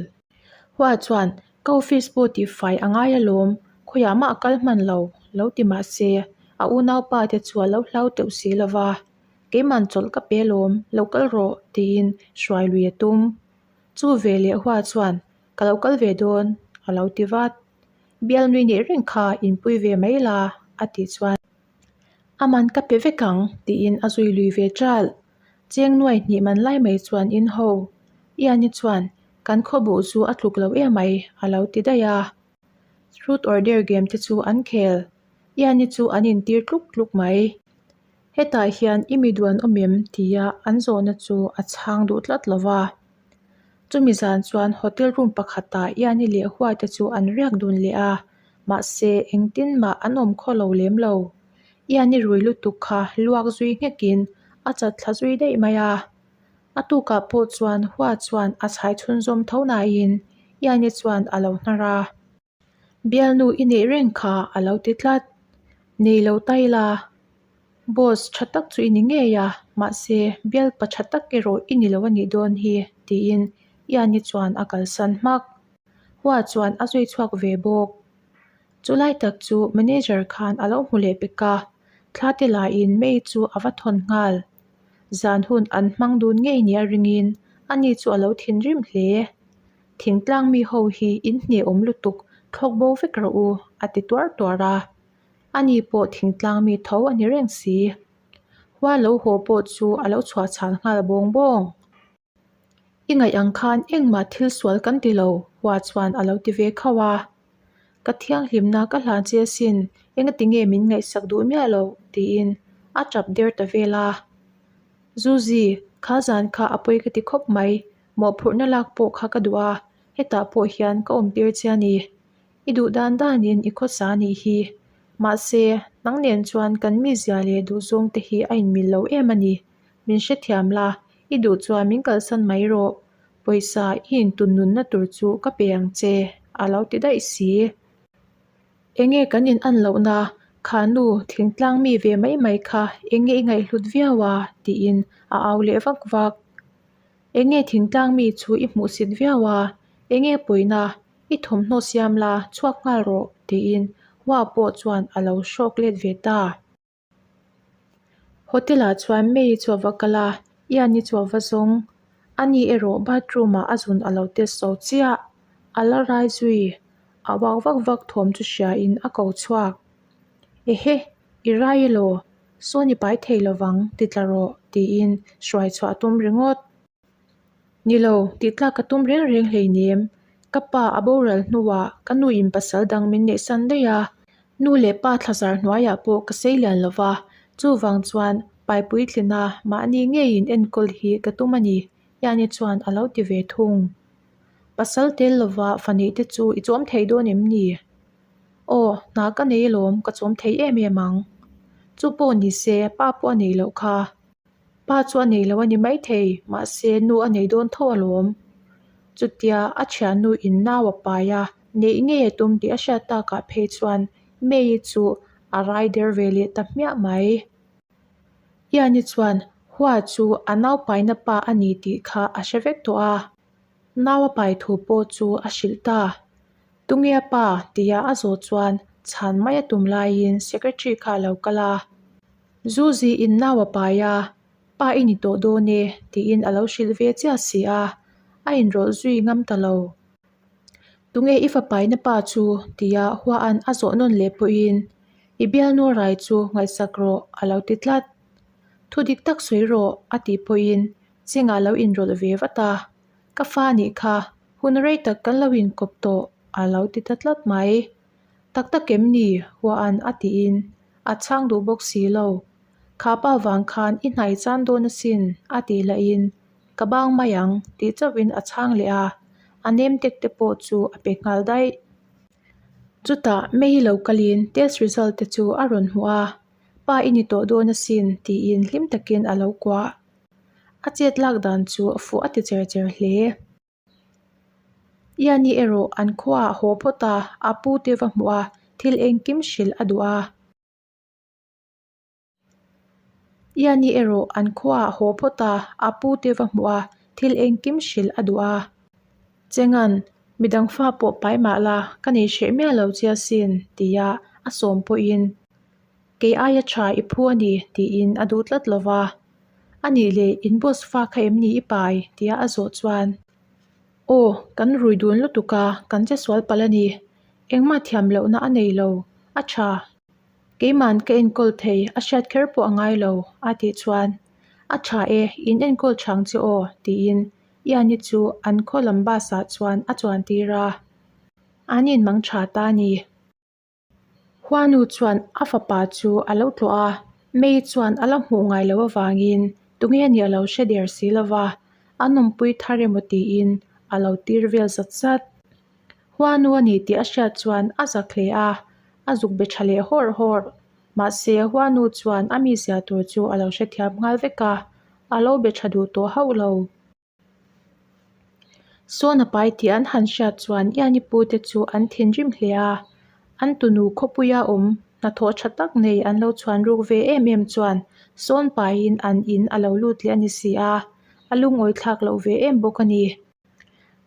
Hua chuan ka office pawh tihfai a ngai alawm, khawiah mah a kal hman lo, lo ti mah se, a unaupa te chu a lo hlau teuh si lo va. Keiman chawlh ka pe alawm, lo kal rawh, tiin hruai lui a tum. Chu ve leh hua chuan, Ka lo kal ve dawn, a lo ti vat. Bialnui neih reng kha inpui ve mai la, a tih chuan. A man ka pe vek ang, tiin a zui lui ve ṭal. Cheng nuai hnih man lai mai chuan in ho. Iani chuan, Kan khawbuh chu a tluk lo emai, a lo ti daih a. Truth or dare game te chu an khel. Iani chu an intir tluk tluk mai. Hetah hian i mi duan awm em? tia an zawhna chu a chhang duh tlat lo va. Chumi zan chuan hotel room pakhatah Iani leh Hua te chu an riak dun leh a, mahse engtin mah an awm khaw lo lem lo. Iani rui lutuk kha luak zui nghekin a chat thla zui daih mai a. A tukah pawh chuan Hua chuan a chhai chhunzawm tho nain Iani chuan a lo hnar a. Bialnu i neih reng kha a lo ti tlat. Nei lo ta ila, boss tha tak chu i ni ngei a, mahse bialpa tha tak erawh i ni lo a nih dawn hi tiin Iani chuan a kalsan hmak. Hua chuan a zui chhuak ve bawk. Chulai tak chu manager khan a lo hmu leh pek a, thla te laiin May chu a va thawn nghal. Zan hun an hmang dun ngei nia ringin ani chu a lo thinrim hle. Thingtlang mi ho hi in hnehawm lutuk thlawk bo vek rawh u, a ti tuar tuar a. Ani pawh thingtlang mi tho a ni reng si. Hua lo haw pawh chu a lo chhuah chhal nghal bawng bawng. I ngaih ang khan engmah thil sual kan ti lo, Hua chuan a lo ti ve khauh a. Ka thianghlimna ka hlan che asin, engati nge min ngaihsak duh miah loh? tiin a tap der ta vel a. Zuzi, kha zan kha a pawi ka ti khawp mai, Mawhphurhna lak pawh kha ka duh a, hetah pawh hian ka awm tir che a ni. I duh dan danin i khawsa a nih hi. Mahse, nang nen chuan kan mizia leh duhzawng te hi a inmil lo em a ni. Min hrethiam la, i duh chuan min kalsan mai rawh. Pawisa i intun nunna tur chu ka pe ang che, a lo ti daih si. Enge kan in an lohna, kha nu thingtlang mi ve mai mai kha enge i ngaihhlut viau a? tiin a au leh vak vak. Enge thingtlang mi chu i hmuh sit viau a, enge pawina i thawmhnaw siam la chhuak nghal rawh tiin Hua pawh chuan a lo hrawk let ve ta. Hotel ah chuan May chu a va kal a, Ian-i chu a va zawng. Ani erawh bathroom ah a zun a lo test zo chiah. A la rai zui, a uak vak vak thawm chu hria in a ko chhuak. Ehe, i rai elaw? Sawn i pai thei lovang, ti tla rawh, tiin hruai chhuah a tum ringawt. Ni lo, tih tlak ka tum reng reng hleinem. Ka pa a boral hnuah ka nu in pasal dang min neihsan daih a, nu leh pa thlazar hnuaiah pawh ka sei lian lo va, chuvang chuan pai puitlina mahni ngeiin enkawl hi ka tum a ni, Iani chuan a lo ti ve thung. Pasal tel lova fa neih te chu i chawm thei dawn em ni? Aw, hna ka nei alawm, ka chawm thei em em ang. Chu pawh ni se, pa pawh a nei loh kha. Pa chu a nei lo a ni maithei, mahse nu a nei dawn tho alawm. Chutia a thiannu in nau a pai a, neih ngei a tum tih a hriat takah phei chuan May-i chu a rai der ve leh ta hmiah mai. Iani chuan Hua chu a naupaina pa a ni tih kha a hre vek tawh a. Nau a pai thu pawh chu a hrilh ta. Tunge a pa? tia a zawh chuan chhan mai a tum laiin secretary kha a lo kal a. Zuzi in nau a pai a, pa i ni tawh dawn e tiin a lo hrilh ve chiah si a, a inrawlh zui ngam ta lo. Tunge i fapaina pa chu? tia Huaan a zawh nawn leh pawhin i bialnu rai chu ngaihsak rawh a lo ti tlat. Thu dik tak sawi rawh a tih pawhin Chingah lo inrawlh ve vat a, Ka fa nih kha, hun rei tak kan lo inkawp tawh a lo ti ta tlat mai. Tak tak em ni? Huaan a tiin a chhang duh bawk si lo. Kha pa vang khan i hnai chan dawn asin a tih lahin ka bang mai ang tih chauhin a chhang leh a, a nem tek te pawh chu a pe nghal daih. Chutah May lo kalin test result te chu a rawn hmuh a, Pa i ni tawh dawn asin tiin hlim takin a lo kuah. A chet lak dan chu fuh a ti cher cher hle. Iani erawh an khuaah haw phawt a, a pu te va hmuh a, thil engkim hrilh a duh a. Iani erawh an khuaah haw phawt a, a pu te va hmuh a, thil engkim hrilh a duh a. Chengan, midang fa pawh pai mah la, ka nei hreh miah lo che asin, tia a sawm pawhin, Kei aia tha i phu a ni, tiin a duh tlat lo va. A nih leh in boss fa kha em ni i pai? tia a zawh chuan, Aw, kan rui dun lutuk a, kan che sual palh a ni. Engmah thiam lohna a nei lo, a tha. Keiman ka enkawl thei, a hriat kher pawh a ngai lo, a tih chuan, A tha e, in enkawl chang che aw, tiin Iani chu an khaw lam bus ah chuan a chuan tir a. An inmang tha ta a ni. Huanu chuan a fapa chu a lo tlawh a, May chuan a la hmuh ngai loh avangin tunge nih a lo hre der si lo va, a nawmpui thar emaw tiin a lo tir vel zat zat. Huanu a ni tih a hriat chuan a zak hle a, a zuk be tha leh hawrh hawrh. Mahse, Huanu chuan a mizia tur chu a lo hrethiam nghal vek a, a lo be tha duh tawh hauh lo. Sawn a pai tih an han hriat chuan Iani pu te chu an thinrim hle a, an tunu khawpuia awm hnathawh tha tak nei an lo chhuan ruk ve em em chuan sawn paiin an in a lo lut leh a ni si a, a lungawi thlak loh ve em bawk a ni.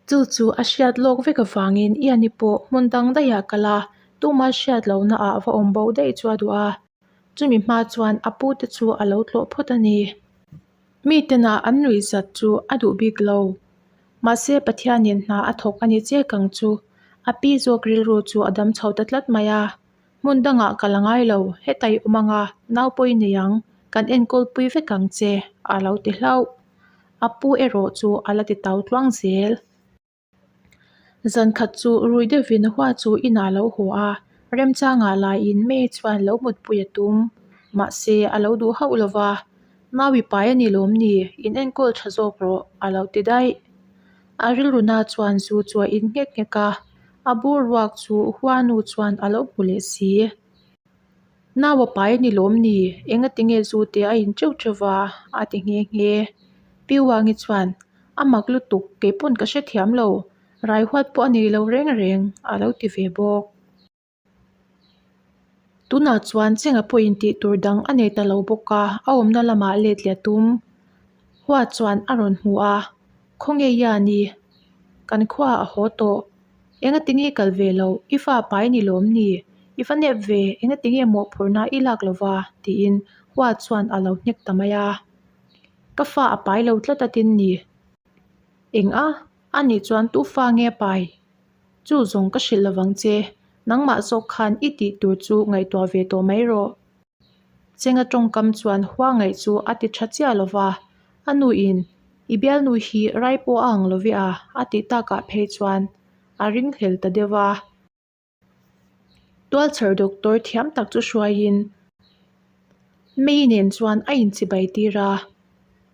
Chu chu a hriat lawk vek avangin Iani pawh hmun dang daihah kal a, tuma hriat lohna ah va awm bo daih chu a duh a, chumi hma chuan a pu te chu a lo tlawh phawt a ni. Mi tena an nuih zat chu a duh bik lo. Mahse Pathianin hna a thawk a ni chek ang chu. A pi zawk rilru chu a dam chho ta tlat mai a. Hmun dangah ka la ngai lo, hetai awm anga nau pawh i nei ang, kan enkawl pui vek ang che, a lo ti hlauh. A pu erawh chu a la ti tau tluang zel. Zan khat chu rui deuhin hua chu inah a lo haw a, remchangah laiin May chuan lo mutpui a tum. Mahse, a lo duh hauh lo va, Maui pai a ni lawm ni, in enkawl tha zawk rawh, a lo ti daih. A rilruna chuan zu chu a in nghek nghek a, a bur ruak chu hua nu chuan a lo hmu leh si. Nau a pai a ni lawm ni, engatinge zu te a in teuh teuh va, a ti nghe nghe. Pi Wangi chuan, A mak lutuk, kei pawn ka hrethiam lo, rai huat pawh a nei lo reng reng, a lo ti ve bawk. Tunah chuan Chenga pawhin tih tur dang a nei ta lo bawk a, a awmna lamah let leh a tum. Hua chuan a rawn hmu a, Khawnge ia ni? Kan khuaah a haw tawh. Engatinge i kal ve loh? I fa pai ni lawm ni? I va nep ve, engatinge mawhphurhna i lak lova? tiin Hua chuan a lo hnek ta mai a. Ka fa a pai lo tlat a tin ni. Eng a? A nih chuan tu fa nge a pai? Chu zawng ka hrilh lovang che, nangmah zawk khan i tih tur chu ngaihtuah ve tawh mai rawh. Chenga tawngkam chuan hua ngaih chu a ti tha chiah lova, a nuin i bialnu hi rai pawh a ang lo ve a a tih takah phei chuan a ringhlel ta deuh a. Tualchher doctor thiam tak chu hruaiin May nen chuan a inchibai tir a,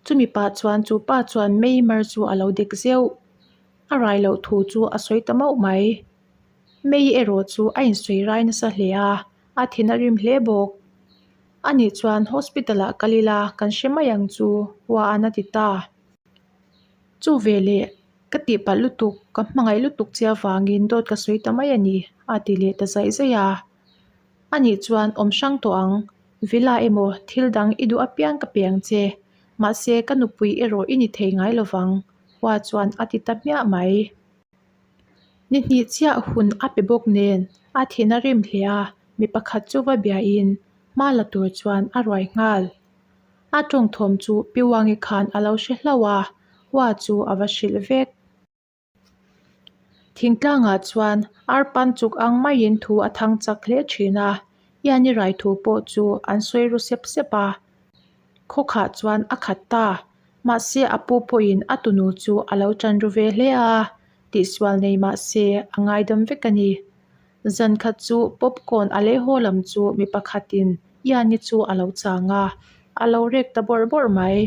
chumi pah chuan chu pa chuan May mar chu a lo dek zeuh. A rai loh thu chu a sawi ta mauh mai. May erawh chu a insawi rai nasa hle a, a thin a rim hle bawk. Ani chuan hospital ah kal ila kan hre mai ang chu hua an a ti ta. Chu veleh Ka tihpalh lutuk, ka hmangaih lutuk che avangin dawt ka sawi ta mai a ni, a ti leh ta zaih zaih a. Anih chuan awm hrang tawh ang, villa emaw thil dang i duh apiang ka pe ang che, mahse ka nupui erawh i ni thei ngai lovang, Hua chuan a ti ta hmiah mai. Ni hnih chiah hun a pe bawk nen a thin a rim hle a, mi pakhat chu va biain hma la tur chuan a ruai nghal. A tawngthawm chu Pi Wangi khan a lo hre hlauh a, Hua chu a va hrilh vek. Thingtlangah chuan arpan chuk ang maiin thu a thang chak hle thin a, Iani rai thu pawh chu an sawi ru sep sep a. Khawkhah chuan a khat ta, mahse a pu pawhin a tunu chu a lo tan ru ve hle a, tihsual nei mahse a ngaidam vek a ni. Zan khat chu popcorn a lei haw lam chu mi pakhatin Iani chu a lo chang a, a lo rek ta bawrh bawrh mai.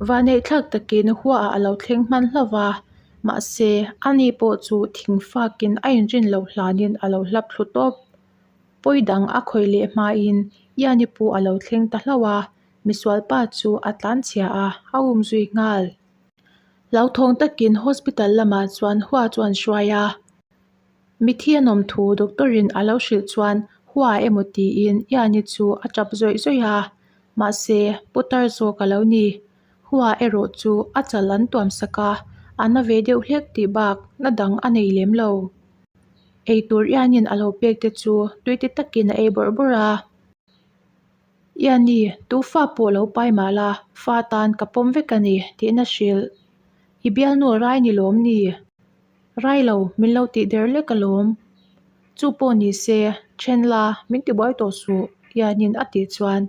Vanneih thlak takin huaah a lo thleng hman hlauh va, mahse ani pawh chu thing fakin a inrin loh hlanin a lo hlap thlu tawp. Pawi dang a khawih leh hmain Iani pawh a lo thleng ta hlauh a, misualpa chu a tlanchhia a, a umzui nghal. Hlauthawng takin hospital lamah chuan hua chu an hruai a. Mithi an awm thu doctor in a lo hrilh chuan hua emaw tiin Iani chu a tap zawih zawih a, mahse putar zawk a lo ni. Hua erawh chu a chal an tuam sak a, a na ve deuh hlek tih bak na dang a nei lem lo. Eitur Iani'n a lo pek te chu tui ti takin a ei bawrh bawrh a. Iani, tu fa pawh lo pai mah la, fa tan ka pawm vek a ni, tiin a hrilh. I bialnu a rai ni lawm ni? Rai lo, min lo tih der lek alawm. Chu pawh ni se, then la, min tibuai tawh suh, Iani'n a tih chuan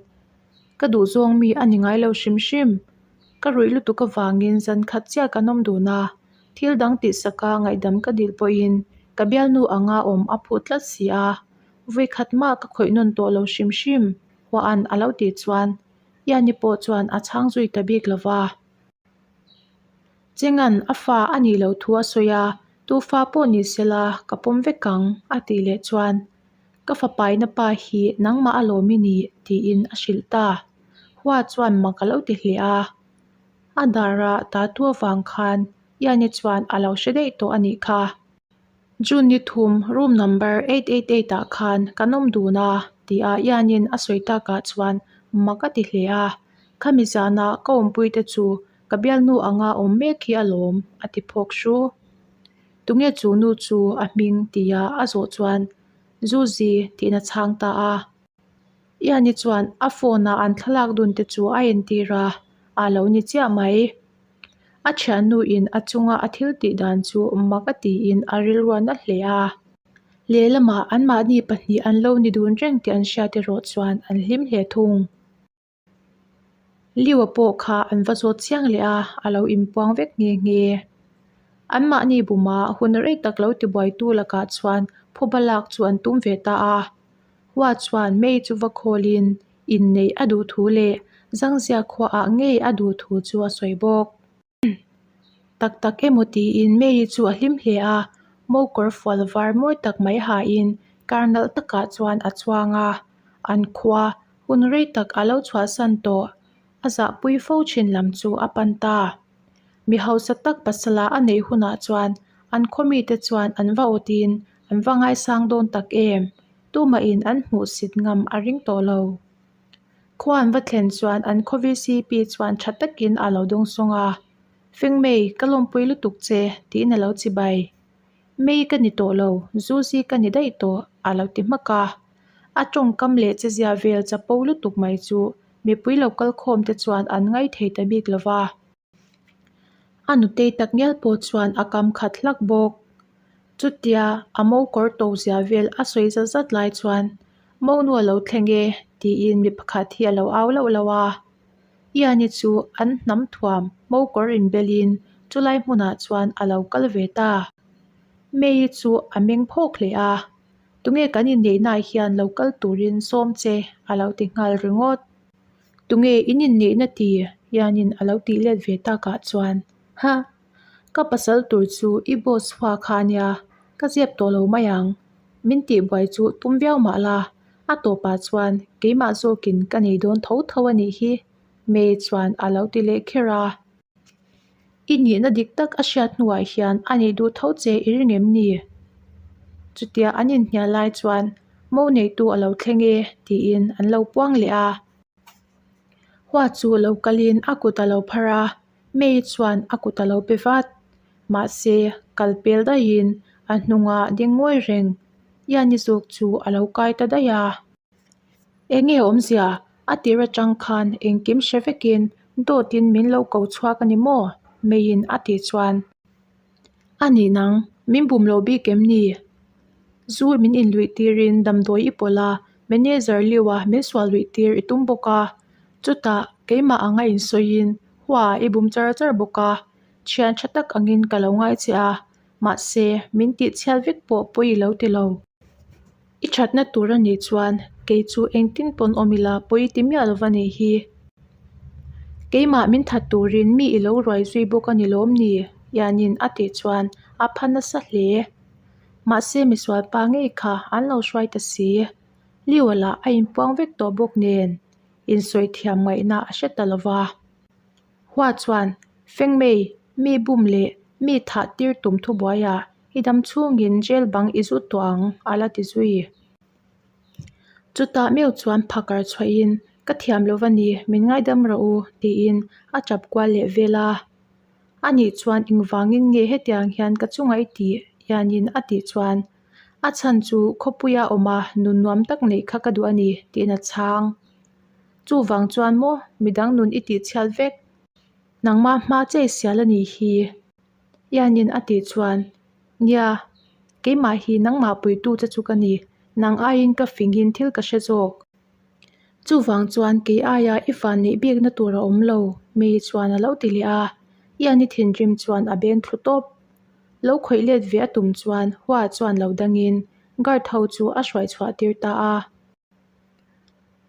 ka duhzawng mi a ni ngai lo hrim hrim. Ka ruih lutuk avangin zan khat chiah kan awm dun a, thil dang tihsaka ngaihdam ka dil pawhin ka bialnu anga awm a phut tlat si a, vui khat mah ka khawih nawn tawh lo hrim hrim, Hua'n a lo tih chuan Iani pawh chuan a chhang zui ta bik lo va. Chenga'n a fa a nih loh thu a sawi a, Tu fa pawh ni sela ka pawm vek ang, a tih leh chuan Ka fapaina pa hi nangmah a lawm i ni, tiin a hrilh ta. Hua chuan mak a lo ti hle a. A dara tatu avang khan Iani chuan a lo hre daih tawh a nih kha. June ni thum room number 888 ah khan kan awm dun a, tia Iani'n a sawi takah chuan mak a ti hle a. Khami zana ka awmpuite chu ka bialnu anga awm mek hi alawm, a ti phawk hru. Tunge chu nu chu a hming tia a zawh chuan Zuzi tiin a chhang ta a. Iani chuan a phone a an thlalak dun te chu a entir a, a lo ni chiah mai. A thiannu in a chunga a thil tih dan chu mak a tiin a rilruan a hle a. Lehlamah anmahni pahnih an lo ni dun reng tih an hriat erawh chuan an hlim hle thung. Liu-a pawh kha an va zawt chiang leh a, a lo inpuang vek nghe nghe. Anmahni buma hun rei tak lo tibuaitu lakah chuan phuba lak chu an tum ve ta a. Hua chuan May chu va khawlin inneih a duh thu leh Zangzia khuaah ngei a duh thu chu a sawi bawk. Tak tak emaw tiin May-i chu a hlim hle a, mo kawr fual var mawi tak mai hain kar nalh takah chuan a chuang a, an khua hun rei tak a lo chhuahsan tawh, a zahpui fo thin lam chu a pan ta. Mi hausa tak pasala a neih hunah chuan an khaw mite chuan an va awtin an va ngaisang dawn tak em, tumahin an hmuhsit ngam a ring tawh lo. Khua an va thlen chuan an khaw VCP chuan tha takin a lo dawng sawng a, Fengmei, ka lawmpui lutuk che, tiin a lo chibai. Mei ka ni tawh lo, Zuzi ka ni daih tawh, a lo ti hmak a. A tawngkam leh chezia vel chapo lutuk mai chu mipui lo kal khawm te chuan an ngaithei ta bik lo va. A nutei tak ngial pawh chuan a kam khat hlak bawk. Chutia a mo kawr to zia vel a sawi zat zat lai chuan Mo nu a lo thleng e tiin mi pakhat hi a lo au lauh lauh a. Iani chu an hnam thuam mo kawr inbelin chulai hmunah chuan a lo kal ve ta. May-i chu a meng phawk hle a, Tunge kan inneihnaah hian lo kal turin sawm che a lo ti nghal ringawt. Tunge in inneihna ti? Hianin a lo tih let ve takah chuan, Ha! Ka pasal tur chu i boss hua kha ania, ka zep tawh lo mai ang. Min tihbuai chu tum viau mah la, a tawpah chuan keimah zawkin ka nei dawn tho tho a nih hi, May chuan a lo ti leh kher a. I nihna dik tak a hriat hnuah hian a nih duh tho che i ring em ni? Chutia an inhnial lai chuan mo neitu a lo thleng e tiin an lo puang leh a. Hua chu lo kalin a kut a lo phar a, May chuan a kut a lo pe vat. Mahse, kal pel daihin a hnunga ding ngawi reng Iani zawk chu a lo kai ta daih a. Eng nge awmzia? A tir atang khan engkim hre vekin dawtin min lo ko chhuak a ni maw? Meiin a tih chuan. A nih nang, min bum lo bik em ni? Zu min inluih tirin damdawi i pawlh a, manager Liu-a min sual luih tir i tum bawk a. Chutah keimah anga insawiin hua i bum char char bawk a, thian tha tak angin ka lo ngai che a, mahse min tihchhiat vek pawh pawi i lo ti lo. I thatna tur a nih chuan kei chu engtin pawn awm ila pawi ti miah lo va nih hi. Keimah min that turin mi i lo ruai zui bawk a ni lawm ni? Ianin a tih chuan a pha nasa hle. Mahse misual pa ngei kha an lo hruai ta si. Liu-a lah a inpuang vek tawh bawk nen insawi thiam ngaihna a hre ta lo va. Hua chuan Fengmei, mi bum leh mi thah tir tum thubuaiah i dam chhungin jail bang i zut tawh ang, a la ti zui. Chutah meuh chuan phakar chhuahin, Ka thiam lo va ni, min ngaidam rawh u, tiin a tap kual leh vel a. A nih chuan engvangin nge hetiang hian ka chunga i tih? Hianin a tih chuan, A chhan chu khawpuia awma nun nuam tak neih kha ka duh a ni, tiin a chhang. Chuvang chuan maw midang nun i tihchhiat vek? Nangmah hma chei sial a nih hi. Ianin a tih chuan, Nia, keimah hi nangmah puitu che chu ka ni. Nang aiin ka fingin thil ka hre zawk. Chuvang chuan kei aia i van neih bikna tur a awm lo, May chuan a lo ti leh a. Iani thinrim chuan a beng thlu tawp. Lo khawih let ve a tum chuan Hua chuan lo dangin guard ho chu a hruai chhuah tir ta a.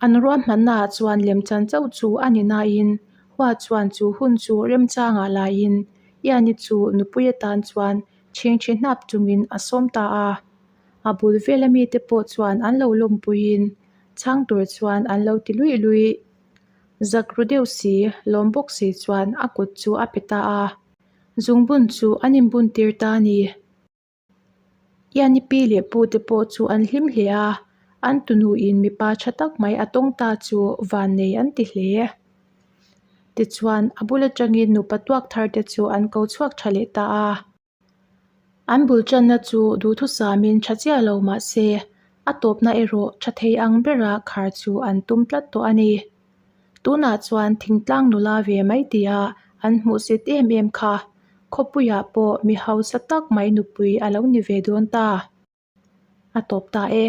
An ruahmannaah chuan lemchan chauh chu a ni nain Hua chuan chu hun chu remchangah laiin Iani chu nupui atan chuan chhingchhi hnap chungin a sawm ta a. A bul vela mite pawh chuan an lo lawmpuiin chhang tur chuan an lo ti luih luih. Zak ru deuh si, lawm bawk si chuan a kut chu a pe ta a. Zungbun chu an inbun tir ta a ni. Iani pi leh pu te pawh chu an hlim hle a, an tunuin mipa tha tak mai a tawng ta chu vannei an ti hle. Tichuan, a bul atangin nupa tuak thar te chu an ko chhuak tha leh ta a. An bul tanna chu duhthusamin tha chiah lo mah se, a tawpna erawh tha thei ang bera khar chu an tum tlat tawh a ni. Tunah chuan thingtlang nula ve mai tia an hmuhsit em em kha khawpuiah pawh mi hausa tak mai nupui a lo ni ve dawn ta. A tawp ta e.